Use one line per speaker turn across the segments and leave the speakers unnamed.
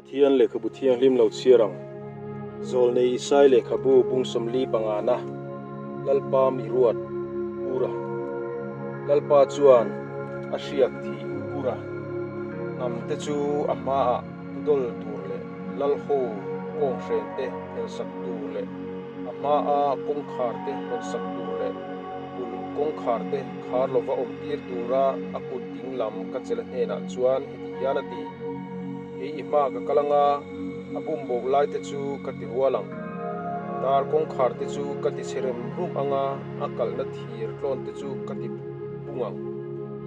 Pathian lehkhabu thianghlim lo chhiar ang. Zawlnei Isai lehkhabu bung 40 pangana Lalpa mi ruat Kura. Lalpa chuan a hriak thih Kura hnam te chu a hmaah tudawl tur leh Lalho kawnghren te phelsak tur leh a hmaa kawngkhar te hawnsak tur leh kulh kawngkhar te khar lova awm tir tura a kut ding lam ka chela hnenah chuan heti hian a ti, Kei i hma ka kal anga a bum bo lai te chu ka ti rual ang. Dar kawngkhar te chu ka ti chhe rem rum anga a kalhna thir tlawn te chu ka ti pung ang.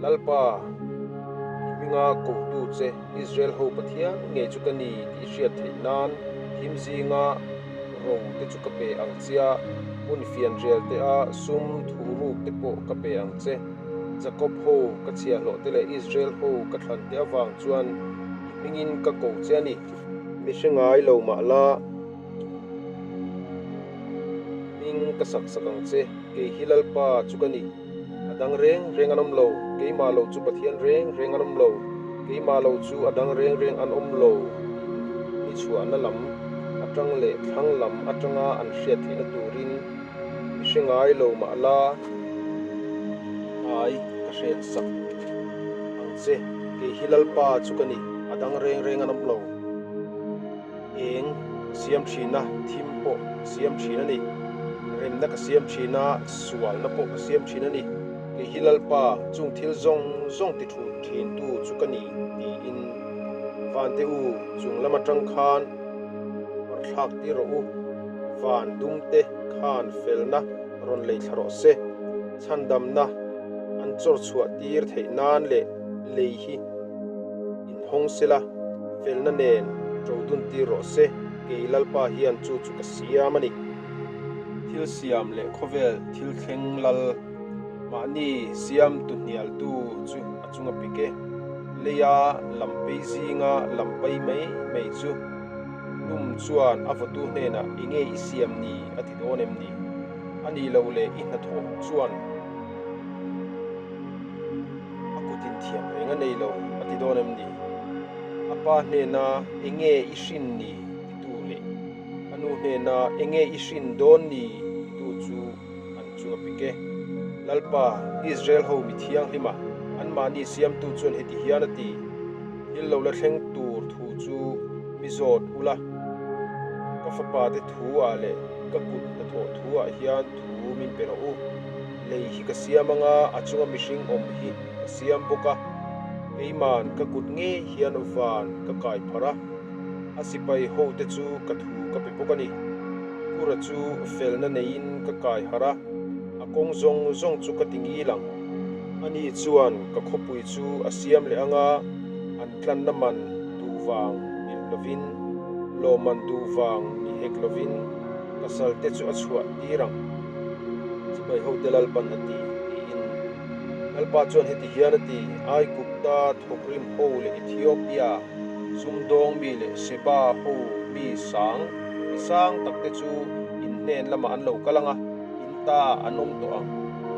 Lalpa, i hminga kotu che Israel ho Pathian ngei chu ka ni tih hriat theih nan thim zinga ro te chu ka pe ang chia, hmun fianrial te a sum thu ruk te pawh ka pe ang che. Jakob ho ka chhiahhlawh te leh Israel ho ka thlan te avang chuan i hmingin ka ko che a ni. Mi hre ngai lo mah la, hming ka sak sak ang che, kei hi Lalpa chu ka ni. A dang reng reng an awm lo, keimah lo chu Pathian reng reng an awm lo, keimah lo chu a dang reng reng an awm lo tih ni chhuahna lam atang leh thlang lam atanga an hriat theihna turin mi hre ngai lo mah la, ai ka hren sak ang che, kei hi Lalpa chu ka ni, a dang reng reng an awm lo. Eng ka siam thin a, thim pawh ka siam thin a ni. Remna ka siam thin a, sualna pawh ka siam thin a ni. Kei hi Lalpa, chung thil zawng zawng ti thu thintu chu ka ni, tiin Vante u chung lam atang khan parthlak tir rawh u. Van dumte khan felna rawn lei thla rawh se. Chhandamna an chawr chhuah tir theih nan leh lei hi inhawng sela, felna nen ṭo dun tir rawh se, kei Lalpa hian chu chu ka siam a ni. Thil siam leh khawvel thil thleng lal, mahni siam tu hnialtu chu a chunga pik e. Leia lampei zinga lampai mai mai chu hlum chuan a vawtu hnenah enge i siam ni a ti dawn em ni? A nih loh leh i hnathawh chuan a kutin thiam reng a nei lo a ti dawn em ni? A pa hnena enge i hrin ni titu leh a nu hnena enge i hrin dawn ni titu chu an chung a pik e. Lalpa, Israel ho mi thianghlima anmahni siamtu chuan heti hian a ti, Thil lo la thleng tur thu chu mi zawt ula, ka fapa te thu ah leh ka kut hnathawh thu ah hian thu min pe rawh u. Lei hi ka siam anga a chunga mihring awm hi ka siam bawk a, keiman ka kut ngei hian van ka kai pharh a, a sipai ho te chu ka thu ka pe bawk a ni. Kura chu felna neiin ka kai harh a, a kawng zawng zawng chu ka ti ngil ang. Ani chuan ka khawpui chu a siam leh anga an tlanna man duh vang ni lovin, lawmman duh vang ni hek lovin, Ka salte chu a chhuah tir ang, chibai hote Lalpan a ti, tiin. Lalpa chuan heti hian a ti, Aigupta thawkrim ho leh Ethiopia sumdawng mi leh Sheba ho mi sang, mi sang takte chu in hnen lamah an lo kal ang a, in ta an awm tawh ang.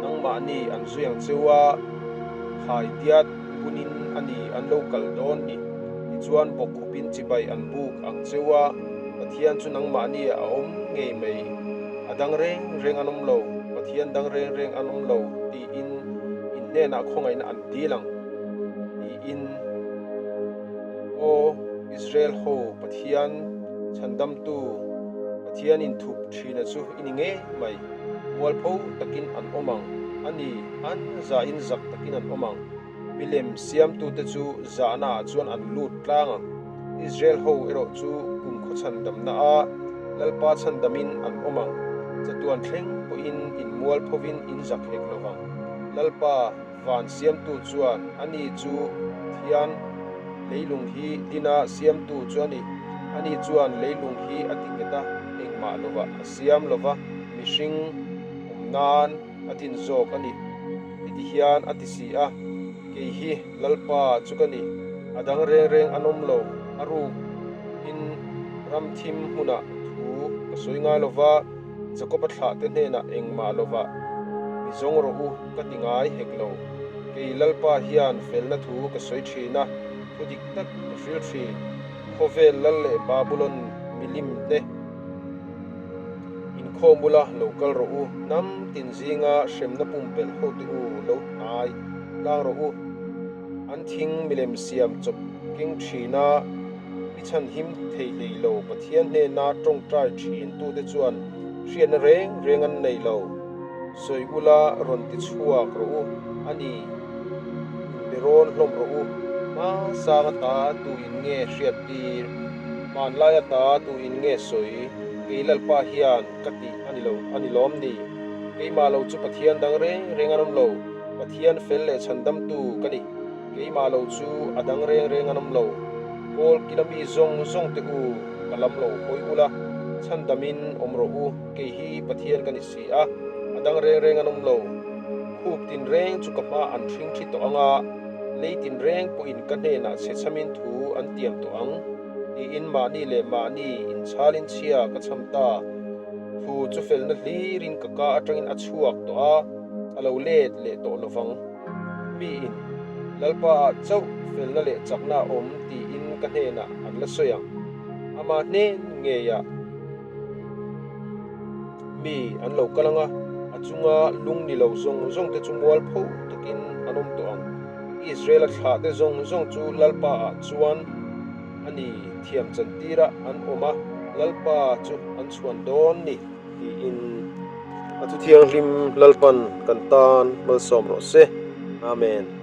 Nangmahni an zui ang cheu a, khaidiat bunin a ni an lo kal dawn ni. Tichuan bawkkhupin chibai an buk ang cheu a. Pathian chu nangmahni a awm ngei mai, a dang reng reng an awm lo, Pathian dang reng reng an awm lo tiin in hnenah khawngaihna an dil ang tiin Aw Israel ho Pathian chhandamtu Pathian inthup thina chu i ni ngei mai, mualpho takin an awm ang, a ni, an zahin zak takin an awm ang. Milem siamtute chu zahnaah chuan an lut tlang ang. Israel ho erawh chu kumkhaw chhandamna a Lalpa chhandamin an awm ang. Chatuan thleng pawhin in mual phovin in zak hek lo vang. Lalpa van siamtu chuan ani chu Pathian leilung hi dina siamtu chu a ni. Ani chuan leilung hi a ti nghet a, engmah lovah a siam lova, mihring awm nan a din zawk a ni. Heti hian a ti si a, Kei hi Lalpa chu ka ni, a dang reng reng an awm lo, a ruk in ram thim hmunah thu ka sawi ngai lo va, Jakob-a thlah te hnenah engmah lovah mi zawng rawh u ka ti ngai hek lo. Kei Lalpa hian felna thu ka sawi thin a, thu dik tak ka hril thin. Khawvel lal leh Babulon milim te inkhawm ula lo kal rawh u, hnam tin zinga hremna pumpelh hote u lo hnai tlang rawh u. An thing milem siam chawp keng thin a, mi chhanhim thei hlei lo Pathian hnena tawngtai thin tute chuan hriatna reng reng an nei lo. Sawi ula rawn ti chhuak rawh u, a ni, inbe rawn hlawm rawh u. Hmasang ata tu in nge hriat tir? Hmanlai ata tu in nge sawi? Kei Lalpa hian ka tih a ni lo, a ni lawm ni? Keimah lo chu Pathian dang reng reng an awm lo, Pathian fel leh chhandamtu ka ni. Keimah lo chu a dang reng reng an awm lo. Kawl kila mi zawng zawng te u, ka lam lo hawi ula, chhandamin awm rawh u, kei hi Pathian ka ni si a, a dang reng reng an awm lo. Khup tin reng chu ka hma an hring thi tawh ang a, lei tin reng pawhin ka hnenah chhechhamin thu an tiam tawh ang, tiin mahni leh mahni inchalin chhia ka chham ta. Thu chu felna hlirin ka ka atangin a chhuak tawh a, a lo let leh tawh lovang. Miin, Lalpa ah chauh felna leh chakna a awm tiin ka hnenah an la sawi ang. Amah hnen ngeiah mi an lo kal ang a, a chunga lung ni lo zawng zawng te chu mual pho takin an awm tawh ang. Israel-a thlah te zawng zawng chu Lalpa ah chuan a ni thiam chantirah an awm a, Lalpa chu an chhuan dawn ni. Tiin a thu thianghlim Lalpan kan tan malsawm rawh se. Amen.